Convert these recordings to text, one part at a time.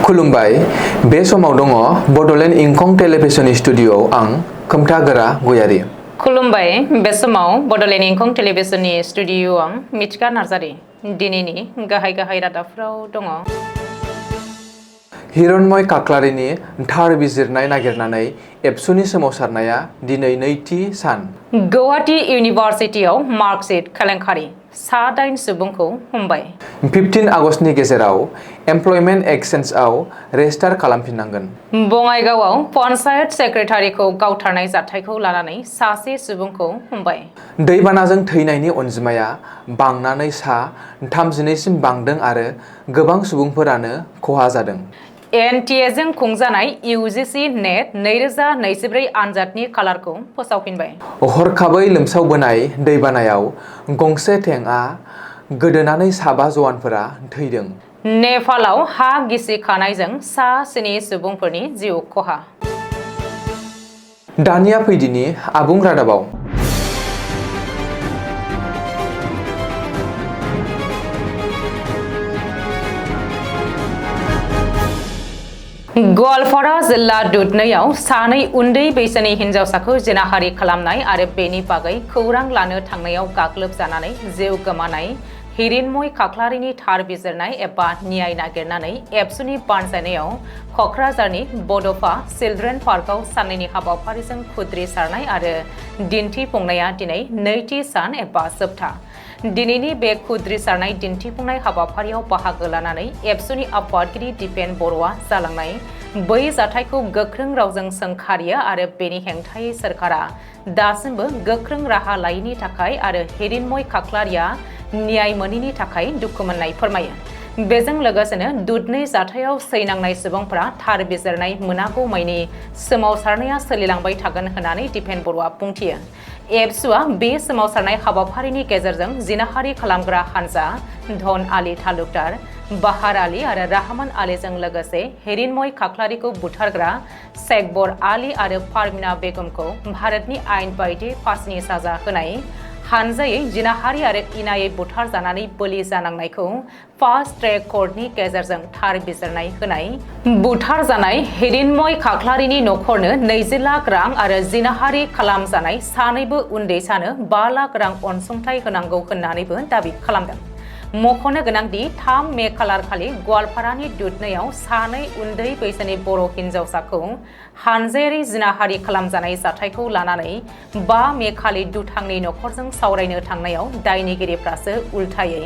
खुलुमबाय बे समाव दङ बडलेण्ड इंखं टेलिभिजन स्टुडिय'आव आं खोमथागोरा गयारि। खुलुमबाय बे समाव बडलेण्ड इंखं टेलिभिजननि स्टुडिय'आव आं मिथिखा नार्जारि। दिनैनि गाहाय रादाबफोराव दङ। हिरण्मय काक्लारिनि थार बिजिरनाय नागिरनानै एबसुनि सोमावसारनाया दिनै नैथि सान। गुवाहाटी इउनिभार्सिटियाव मार्कशीट केलेंकारि 9 सुबुंखौ हमबाय। 15 आगस्टनि गेजेराव एमप्लयमेन्ट एक्सचेन्जआव रेजिस्टार खालामफिननांगोन। बङाइगावआव पन्चायत सेक्रेटारिखौ गावथारनाय जाथायखौ लानानै सासे सुबुंखौ हमबाय। दैबानाजों थैनायनि अनजिमाया बांनानै 32सिम बांदों आरो गोबां सुबुंफोरानो खहा जादों। NTA जों खुंजानाय UGC नेट 2024 आनजादनि कालारखौ फोसावफिनबाय। हरखाबै लोमसावबोनाय दैबानायाव गंसे टेंकआ गोदोनानै 7 जवानफोरा थैदों। नेपालाव हा गिसिखानायजों 7 सुबुंफोरनि जिउ खहा। दानिया फैदिनि आबुं रादाबाव। गवालपारा जिल्ला दुधनैयाव 2 उन्दै बैसोनि हिन्जावसाखौ जिनाहारि खालामनाय आरो बेनि बागै खौरां लानो थांनायाव गाग्लोबजानानै जिउ गोमानाय हिरण्मय काक्लारिनि थार बिजिरनाय एबा न्याय नागिरनानै एबसुनि बानजायनायाव क'क्राझारनि बड'फा चिल्ड्रेन पार्कआव साननैनि हाबाफारिजों खुद्रिसारनाय आरो दिन्थिफुंनाया दिनै नैथि सान एबा जोबथा। दिनैनि बे खुद्रिसारनाय दिन्थिफुंनाय हाबाफारियाव बाहागो लानानै एबसुनि आफादगिरि दिपेन बर'आ जालांनाय बै जाथायखौ गोख्रों रावजों सोंखारियो आरो बेनि हेंथायै सोरखारा दासिमबो गोख्रों राहा लायैनि थाखाय आरो हिरण्मय काक्लारिया न्याय मोनैनि थाखाय दुखु मोननाय फोरमायो। बेजों लोगोसेनो दुधनै जाथायाव सैनांनाय सुबुंफोरा थार बिजिरनाय मोनागौमानि सोमावसारनाया सोलिलांबाय थागोन होननानै दिपेन बर'आ बुंथियो। एबसुआ बे सोमावसारनाय हाबाफारिनि गेजेरजों जिनाहारि खालामग्रा हानजा धन आली तालुकदार बाहार आली आरो रहमान आलीजों लोगोसे हिरण्मय काक्लारिखौ बुथारग्रा शेखबर आली आरो पारमिना बेगमखौ भारतनि आयेन बायदियै फासिनि साजा होनाय हानजायै जिनाहारि आरो इनायै बुथारजानानै बोलि जानांनायखौ फास्ट ट्रेक कर्टनि गेजेरजों थार बिजिरनाय होनाय बुथारजानाय हिरण्मय काक्लारिनि नखरनो 20 लाख रां आरो जिनाहारि खालामजानाय सानैबो उन्दैसानो 5 लाख रां अनसुंथाइ होनांगौ होननानैबो दाबि खालामदों। मख'नो गोनांदि 3 मे खालारखालि गवालपारानि दुधनैयाव 2 उन्दै बैसोनि बर' हिन्जावसाखौ हानजायारि जिनाहारि खालामजानाय जाथायखौ लानानै 5 मे खालि दुथांनि नखरजों सावरायनो थांनायाव दायनिगिरिफ्रासो उल्थायै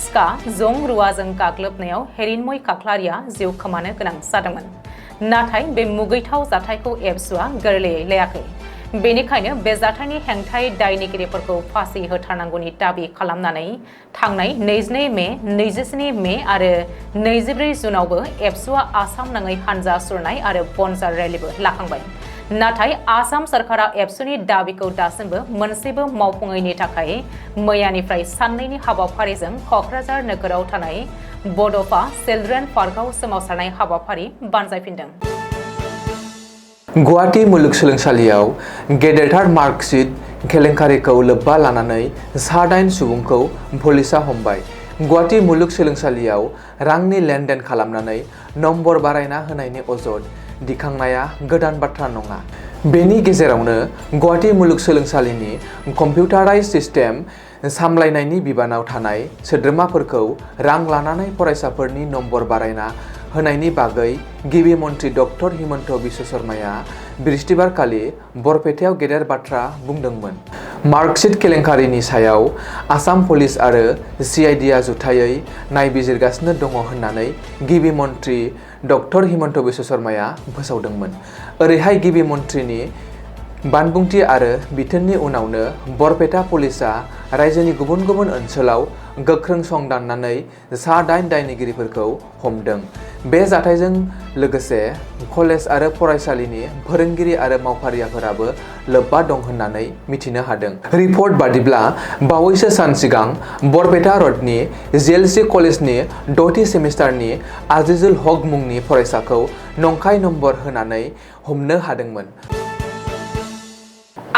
सिखा जं रुवाजों गाग्लोबनायाव हिरण्मय काक्लारिया जिउ खोमानो गोनां जादोंमोन। नाथाय बे मुगैथाव जाथायखौ एबसुआ गोरलैयै लायाखै। बेनिखायनो बे जाथायनि हेंथायै दायनिगिरिफोरखौ फासि होथारनांगौनि दाबि खालामनानै थांनाय 22 मे, 27 मे आरो 24 जुनावबो एबसुआ आसाम नाङै हानजा सुरनाय आरो बनजार रेलिबो लाखांबाय। नाथाय आसाम सरकारा एबसुनि दाबिखौ दासिमबो मोनसेबो मावफुङैनि थाखाय मैयानिफ्राय साननैनि हाबाफारिजों क'क्राझार नोगोराव थानाय बड'फा चिल्ड्रेन पार्कआव सोमावसारनाय हाबाफारि बानजायफिनदों। गुवाहाटी मुलुगसोलोंसालियाव गेदेरथार मार्कशीट केलेंकारिखौ लोब्बा लानानै 8 सुबुंखौ पुलिसआ हमबाय। गुवाहाटी मुलुगसोलोंसालियाव रांनि लेनदेन खालामनानै नम्बर बारायना होनायनि अजद दिखांनाया गोदान बाथ्रा नङा। बेनि गेजेरावनो गुवाहाटी मुलुगसोलोंसालिनि कम्पिउटाराइज सिस्टेम सामलायनायनि बिबानाव थानाय सोद्रोमाफोरखौ रां लानानै फरायसाफोरनि नम्बर बारायना होनायनि बागै गिबि मन्थ्रि डक्टर हिमन्त बिश्व शर्माया बृहस्पतिबारखालि बरपेटायाव गेदेर बाथ्रा बुंदोंमोन। मार्कशीट केलेंकारिनि सायाव आसाम पुलिस आरो CIDआ जुथायै नायबिजिरगासिनो दङ होननानै गिबि मन्थ्रि डक्टर हिमन्त बिश्व शर्माया फोसावदोंमोन। ओरैहाय गिबि मन्थ्रिनि बानबुंथि आरो बिथोननि उनावनो बरपेटा पुलिसआ रायजोनि गुबुन गुबुन ओनसोलाव गोख्रों सं दाननानै 8 दायनिगिरिफोरखौ हमदों। बे जाथायजों लोगोसे कलेज आरो फरायसालिनि फोरोंगिरि आरो मावफारियाफोराबो लोब्बा दं होननानै मिथिनो हादों। रिपर्ट बादिब्ला बावैसो सान सिगां बरपेटा रडनि GLC कलेजनि 6थि सेमिस्टारनि आजिजुल हक मुंनि फरायसाखौ नंखाय नम्बर होनानै हमनो हादोंमोन।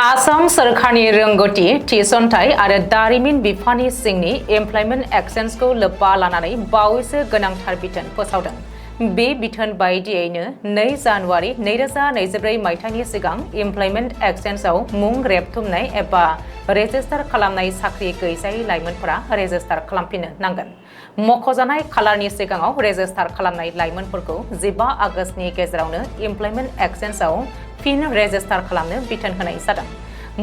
आसाम सरकारनि रोंगौथि थिसनथाइ आरो दारिमिन बिफाननि सिंनि एमप्लयमेन्ट एक्सचेन्जखौ लोब्बा लानानै बावैसो गोनांथार बिथोन फोसावदों। बे बिथोन बायदियैनो 2 जानुवारि 2024 मायथाइनि सिगां इमप्लयमेन्ट एक्सचेन्जआव मुं रेबथुमनाय एबा रेजिस्टार खालामनाय साख्रि गैजायै लाइमोनफोरा रेजिस्टार खालामफिननो नांगोन। मख'जानाय खालारनि सिगाङाव रेजिस्टार खालामनाय लाइमोनफोरखौ 15 आगस्तनि गेजेरावनो इमप्लयमेन्ट एक्सचेन्जआव फिन रेजिस्टार खालामनो बिथोन होनाय जादों।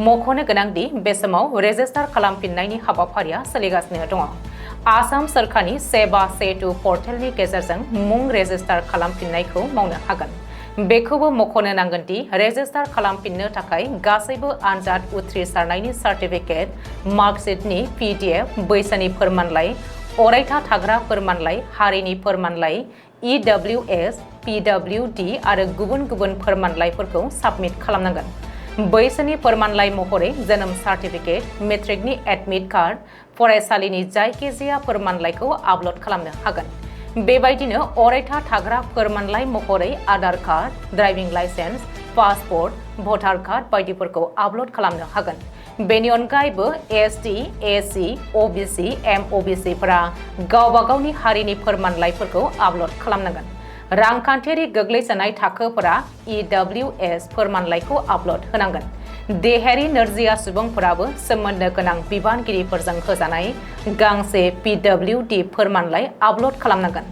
मख'नो गोनांदि बे समाव रेजिस्टार खालामफिननायनि हाबाफारिया सोलिगासिनो दङ। आसाम सोरखारनि सेवा सेतु पर्टेलनि गेजेरजों मुं रेजिस्टार खालामफिननायखौ मावनो हागोन। बेखौबो मख'नो नांगोनदि रेजिस्टार खालामफिननो थाखाय गासैबो आनजाद उथ्रिसारनायनि सार्टिफिकेट, मार्कशीटनि PDF, बैसोनि फोरमानलाइ, अरायथा थाग्रा फोरमानलाइ, हारिनि फोरमानलाइ, EWS, PWD आरो गुबुन गुबुन फोरमानलाइफोरखौ साबमिट खालामनांगोन। बैसोनि फोरमानलाइ महरै जोनोम सार्टिफिकेट, मेट्रिकनि एडमिट कार्ड, फरायसालिनि जायखिजाया फोरमानलाइखौ आपल'ड खालामनो हागोन। बेबायदिनो अरायथा थाग्रा फोरमानलाइ महरै Aadhaar card, driving licence, passport, भटार कार्ड बायदिफोरखौ आपल'ड खालामनो हागोन। बेनि अनगायैबो ST, SC, OBC, MOBC फोरा गावबा गावनि हारिनि फोरमानलाइफोरखौ आपल'ड खालामनांगोन। रांखान्थियारि गोग्लैसोनाय थाखोफोरा EWS फोरमानलाइखौ आपल'ड होनांगोन। देहायारि नोरजिया सुबुंफोराबो सोमोन्दो गोनां बिबानगिरिफोरजों होजानाय गांसे PWD फोरमानलाइ आपल'ड खालामनांगोन।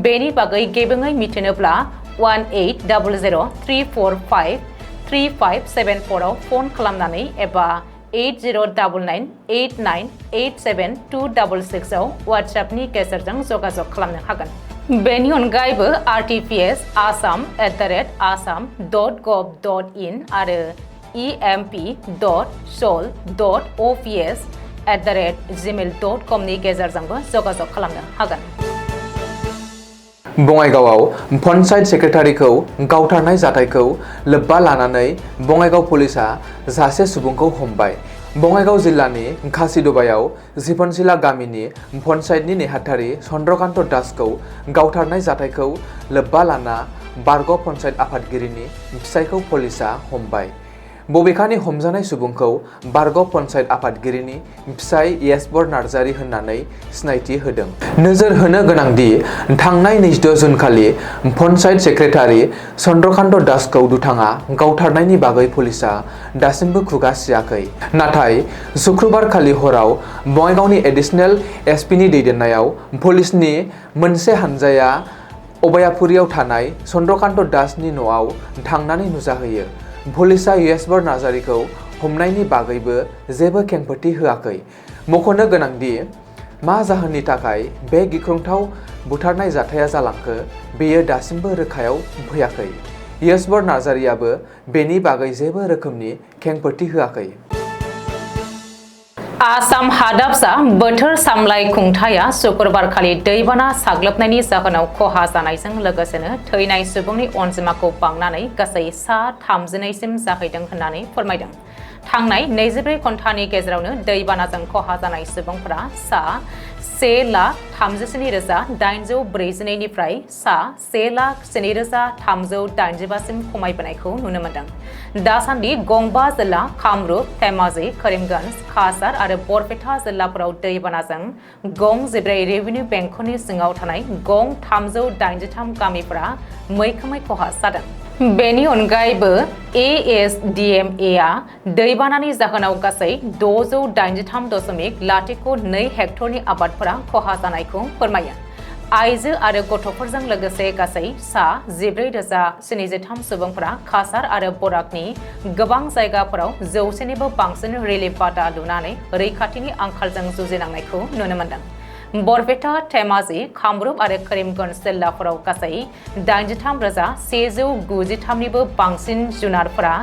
बेनि बागै गेबेङै मिथिनोब्ला 180034535574 आव फन खालामनानै एबा 809989872266 आव WhatsAppनि गेजेरजों जगाजग खालामनो हागोन। बेनि अनगायैबो RTPS assam@assam.gov.in आरो emp.sol.ops@gmail.com नि गेजेरजोंबो जगाजग खालामनो हागोन। बङाइगावआव पन्चायत सेक्रेटारिखौ गावथारनाय जाथायखौ लोब्बा लानानै बङाइगाव पुलिसआ सासे सुबुंखौ हमबाय। बङाइगाव जिल्लानि खासिदबायाव जिपनसिला गामिनि पन्चायतनि नेहाथारि चन्द्रकान्त दासखौ गावथारनाय जाथायखौ लोब्बा लाना बारग' पन्चायत आफादगिरिनि फिसायखौ पुलिसआ हमबाय। बबेखानि हमजानाय सुबुंखौ बारग' पन्चायत आफादगिरिनि फिसाय येसबर नार्जारि होननानै सिनायथि होदों। नोजोर होनो गोनांदि थांनाय 26 जुन खालि पन्चायत सेक्रेटारि चन्द्रकान्त दासखौ दुथाङा गावथारनायनि बागै पुलिसआ दासिमबो खुगा सियाखै। नाथाय शुक्रबार खालि हराव बङाइगावनि एडिशनेल SPनि दैदेननायाव पुलिसनि मोनसे हानजाया अबयापुरियाव थानाय चन्द्रकान्त दासनि न'आव थांनानै नुजाहैयो। पुलिसआ येसबर नार्जारिखौ हमनायनि बागैबो जेबो खेंफोरथि होआखै। मख'नो गोनांदि मा जाहोननि थाखाय बे गिख्रंथाव बुथारनाय जाथाया जालांखो बेयो दासिमबो रोखायाव फैयाखै। येसबर नार्जारियाबो बेनि बागै जेबो रोखोमनि खेंफोरथि होआखै। आसाम हादाबसा बोथोर सामलाय खुंथाया शुक्रबारखालि दैबाना साग्लोबनायनि जाहोनाव खहा जानायजों लोगोसेनो थैनाय सुबुंनि अनजिमाखौ बांनानै गासै सा 32सिम जाहैदों होननानै फोरमायदों। थांनाय 24 घन्टानि गेजेरावनो दैबानाजों खहा जानाय सुबुंफोरा सा 1,37,842 निफ्राय सा 1,07,385सिम खमायबोनायखौ नुनो मोन्दों। दासान्दि गंबा जिल्ला कामरुप, धेमाजि, करिमगन्ज, काछार आरो बरपेटा जिल्लाफोराव दैबानाजों गं 14 रेभिनिउ बेंखननि सिङाव थानाय गं 383 गामिफोरा मैखोमै खहा जादों। बेनि अनगायैबो ASDMA दैबानानि जाहोनाव गासै 683.02 हेक्टरनि आबादफोरा खहा जानायखौ फोरमायो। आइजो आरो गथ'फोरजों लोगोसे गासै सा 14,073 सुबुंफोरा काछार आरो बराकनि गोबां जायगाफोराव 100निबो बांसिन रिलिफ बादा लुनानै रैखाथिनि आंखालजों जुजिनांनायखौ नुनो मोन्दों। बरपेटा, धेमाजि, कामरुप आरो करिमगन्ज जिल्लाफोराव गासै 83,193निबो बांसिन जुनारफोरा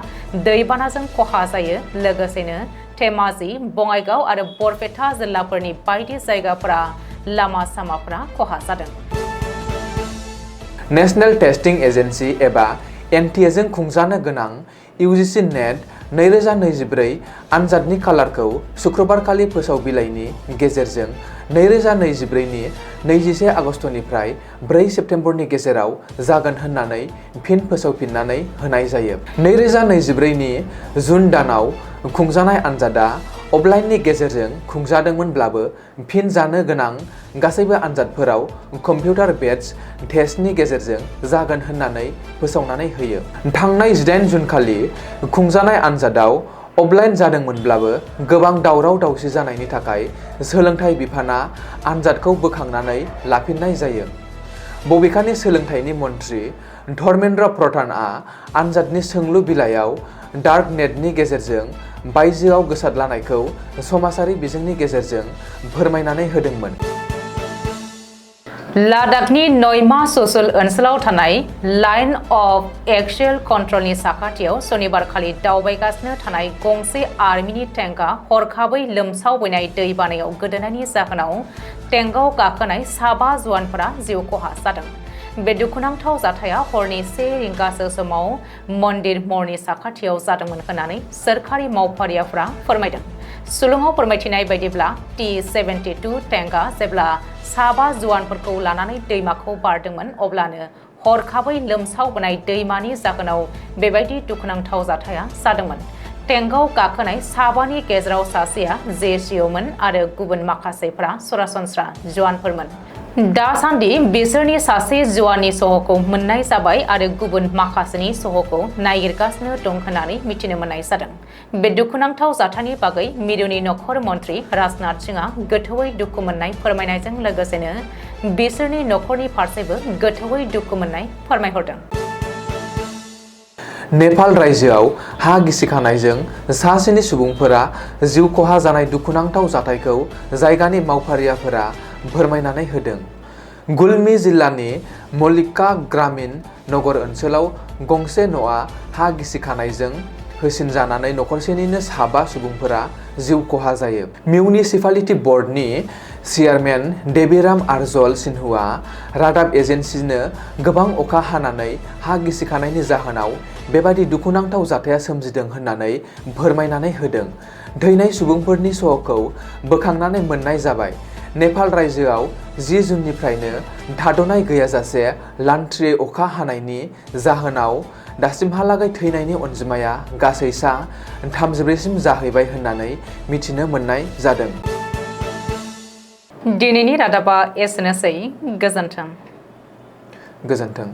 दैबानाजों खहा जायो। लोगोसेनो धेमाजि, बङाइगाव आरो बरपेटा जिल्लाफोरनि बायदि जायगाफोरा लामा सामाफोरा खहा जादों। नेशनेल टेस्टिं एजेन्सि एबा NTA जों खुंजानो गोनां UGC नेट 2024 आनजादनि खालारखौ शुक्रबारखालि फोसाव बिलाइनि गेजेरजों 2024 नि 21 आगस्तनिफ्राय 4 सेप्तेम्बरनि गेजेराव जागोन होननानै फिन फोसावफिननानै होनाय जायो। 2024 नि जुन दानाव खुंजानाय आनजादा अफलाइननि गेजेरजों खुंजादोंमोनब्लाबो फिन जानो गोनां गासैबो आनजादफोराव कम्पिउटार बेस्ड टेस्टनि गेजेरजों जागोन होननानै फोसावनानै होयो। थांनाय 18 जुन खालि खुंजानाय आनजादाव अफलाइन जादोंमोनब्लाबो गोबां दावराव दावसि जानायनि थाखाय सोलोंथाइ बिफाना आनजादखौ बोखांनानै लाफिननाय जायो। बबेखानि सोलोंथाइनि मन्थ्रि धर्मेन्द्र प्रधानआ आनजादनि सोंलु बिलाइयाव डार्क नेटनि गेजेरजों बायजोआव गोसारलानायखौ समाजारि बिजोंनि गेजेरजों फोरमायनानै होदोंमोन। लादाखनि नयमा ससल ओनसोलाव थानाय लाइन अफ एक्सुएल कन्ट्रलनि साखाथियाव सनिबारखालि दावबायगासिनो थानाय गंसे आर्मिनि टेंकआ हरखाबै लोमसावबोनाय दैबानायाव गोदोनायनि जाहोनाव टेंकआव गाखोनाय 7 जवानफोरा जिउ खहा जादों। बे दुखुनांथाव जाथाया हरनि 1 रिंगासो समाव मन्दिर मरनि साखाथियाव जादोंमोन होननानै सोरखारि मावफारियाफोरा फोरमायदों। सुलुङाव फोरमायथिनाय बायदिब्ला T-72 टेंकआ जेब्ला 7 जवानफोरखौ लानानै दैमाखौ बारदोंमोन अब्लानो हरखाबै लोमसावबोनाय दैमानि जाहोनाव बेबायदि दुखुनांथाव जाथाया जादोंमोन। टेंकआव गाखोनाय 7नि गेजेराव सासेया जेसिअ'मोन आरो गुबुन माखासेफोरा सरासनस्रा जवानफोरमोन। दासान्दि बिसोरनि सासे जवाननि सह'खौ मोननाय जाबाय आरो गुबुन माखासेनि सह'खौ नागिरगासिनो दं होननानै मिथिनो मोननाय जादों। बे दुखुनांथाव जाथायनि बागै मिरुनि नखर मन्थ्रि राजनाथ सिंहआ गोथौयै दुखु मोननाय फोरमायनायजों लोगोसेनो बिसोरनि नखरनि फारसेबो गोथौयै दुखु मोननाय फोरमायहरदों। नेपाल रायजोआव हा गिसिखानायजों सासेनि सुबुंफोरा जिउ खहा जानाय दुखुनांथाव जाथायखौ जायगानि मावफारियाफोरा फोरमायनानै होदों। गुल्मी जिल्लानि मल्लिका ग्रामीण नगर ओनसोलाव गंसे न'आ हा गिसिखानायजों होसिनजानानै नखरसेनिनो 7 सुबुंफोरा जिउ खहा जायो। मिउनिसिपालिटि बर्डनि चेयारमेन देबिराम आरजल सिन्हुआ रादाब एजेन्सिनो गोबां अखा हानानै हा गिसिखानायनि जाहोनाव बेबादि दुखुनांथाव जाथाया सोमजिदों होननानै फोरमायनानै होदों। थैनाय सुबुंफोरनि सह'खौ बोखांनानै मोननाय जाबाय। नेपाल रायजोआव 10 जुननिफ्रायनो थाद'नाय गैयाजासे लान्थ्रियै अखा हानायनि जाहोनाव दासिमहालागै थैनायनि अनजिमाया गासै सा 34सिम जाहैबाय होननानै मिथिनो मोननाय जादों। दिनैनि रादाबा एसेनोसै। गोजोन्थों। गोजोन्थों।